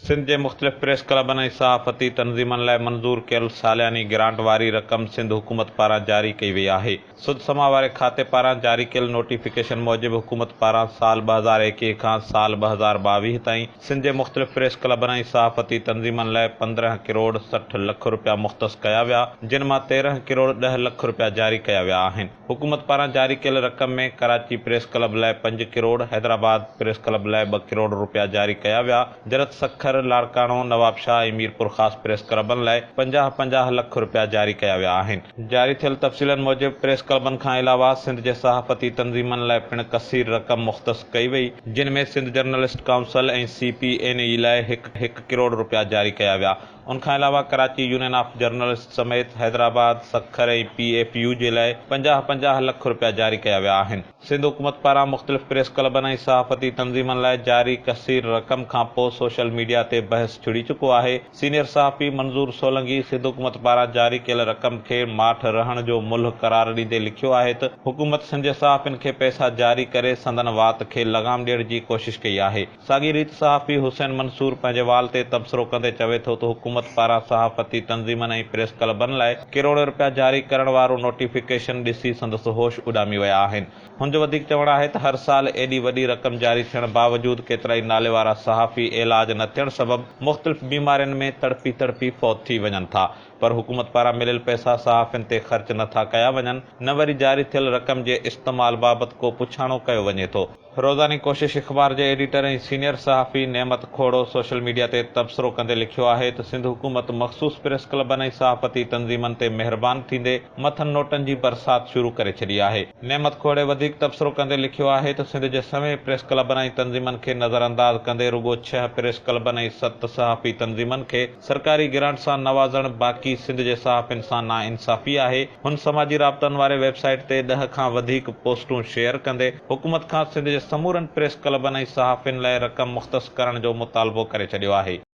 سنڌ جي مختلف پريس ڪلبن ۽ صحافتي تنظيمن لاء منظور ڪيل سالياني گرانٽ واري رقم سنڌ حڪومت پاران جاري ڪئي وئي آهي. سڌ سماء واري کاتي پاران جاري ڪيل نوٽيفڪيشن موجب حڪومت پاران سال 2021 کان سال 2022 تائين سنڌ جي مختلف پريس ڪلبن ۽ صحافتي تنظيمن لاء 15 ڪروڙ 60 لک رپيا مختص ڪيا ويا، جن مان 13 ڪروڙ ڏهه لک رپيا جاري ڪيا ويا آهن. حڪومت پاران جاري ڪيل رقم ۾ ڪراچي پريس ڪلب لاء پنج ڪروڙ، حيدرآباد پريس ڪلب لاء ٻه ڪروڙ رپيا جاري ڪيا ويا، جڏھن ته سکر، لاڙڪاڻو، نوابشاهه ۽ ميرپورخاص پريس ڪلبن لاء 50، 50 لک رپيا جاري ڪيا ويا آهن. جاري ٿيل تفصيلن موجب پريس ڪلبن کان علاوه سنڌ جي صحافتي تنظيمن لاء پڻ ڪثير رقم مختص ڪئي وئي، جن ۾ Sindh journalist council ۽ C P N E لاء هڪ، هڪ ڪروڙ رپيا جاري ڪيا ويا. ان کان علاوه ڪراچي يونين آف جرنلسٽ سميت Hyderabad, Sukkur ۽ P F U J لاء 50، 50 لک رپيا جاري ڪيا ويا آهن. سنڌ حڪومت پاران مختلف پريس ڪلبن ۽ صحافتي تنظيمن لاء جاري ڪثير رقم کانپوء سوشل ميڊيا تي بحث ڇڙي چڪو آهي. سينيئر صحافي منظور سولنگي سنڌ حڪومت پاران جاري ڪيل رقم کي ماٺ رهڻ جو ملهه قرار ڏيندي لکيو آهي ته حڪومت سنڌ جي صحافين کي پئسا جاري ڪري سندن وات کي لغام ڏيڻ جي ڪوشش ڪئي آهي. ساڳي ريت صحافي حسين منصور پنهنجي وال تي تبصرو ڪندي چوي ٿو ته حڪومت پاران صحافتي تنظيمن ۽ پريس ڪلبن لاء ڪروڙين رپيا جاري ڪرڻ وارو نوٽيفڪيشن ڏسي سندس هوش اڏامي ويا آهن. هن جو وڌيڪ چوڻ آهي ته هر سال ايڏي وڏي رقم جاري ٿيڻ باوجود ڪيترائي ناليوارا صحافي علاج نه ٿيڻ سبب مختلف بيمارين ۾ تڙپي تڙپي فوت ٿي وڃن ٿا پر حڪومت پاران مليل پئسا صحافين تي خرچ نه ٿا ڪيا وڃن نه وري جاري ٿيل رقم جي استعمال بابت ڪو پڇاڻو ڪيو وڃي ٿو. روزاني ڪوشش اخبار جي ايڊيٽر ۽ سينيئر صحافي نعمت کوڙو سوشل ميڊيا تي تبصرو ڪندي لکيو آهي ته سنڌ حڪومت مخصوص پريس ڪلبن ۽ صحافتي تنظيمن تي مهربان ٿيندي مٿن نوٽن جي برسات شروع ڪري ڇڏي آهي. نعمت کوڙي وڌيڪ تبصرو ڪندي لکيو آهي ته سنڌ جي سوين پريس ڪلبن ۽ تنظيمن کي نظرانداز ڪندي رڳو ڇهه پريس ڪلبن ۽ ست صحافي تنظيمن کي سرڪاري گرانٽ سان نوازڻ باقي سنڌ جي صحافين سان ناانصافي آهي. هن سماجي رابطن واري ويب سائيٽ تي ڏهه کان وڌيڪ پوسٽون شيئر ڪندي حڪومت کان سنڌ جي سمورن پريس ڪلبن ۽ صحافين لاء رقم مختص ڪرڻ جو مطالبو ڪري ڇڏيو آهي.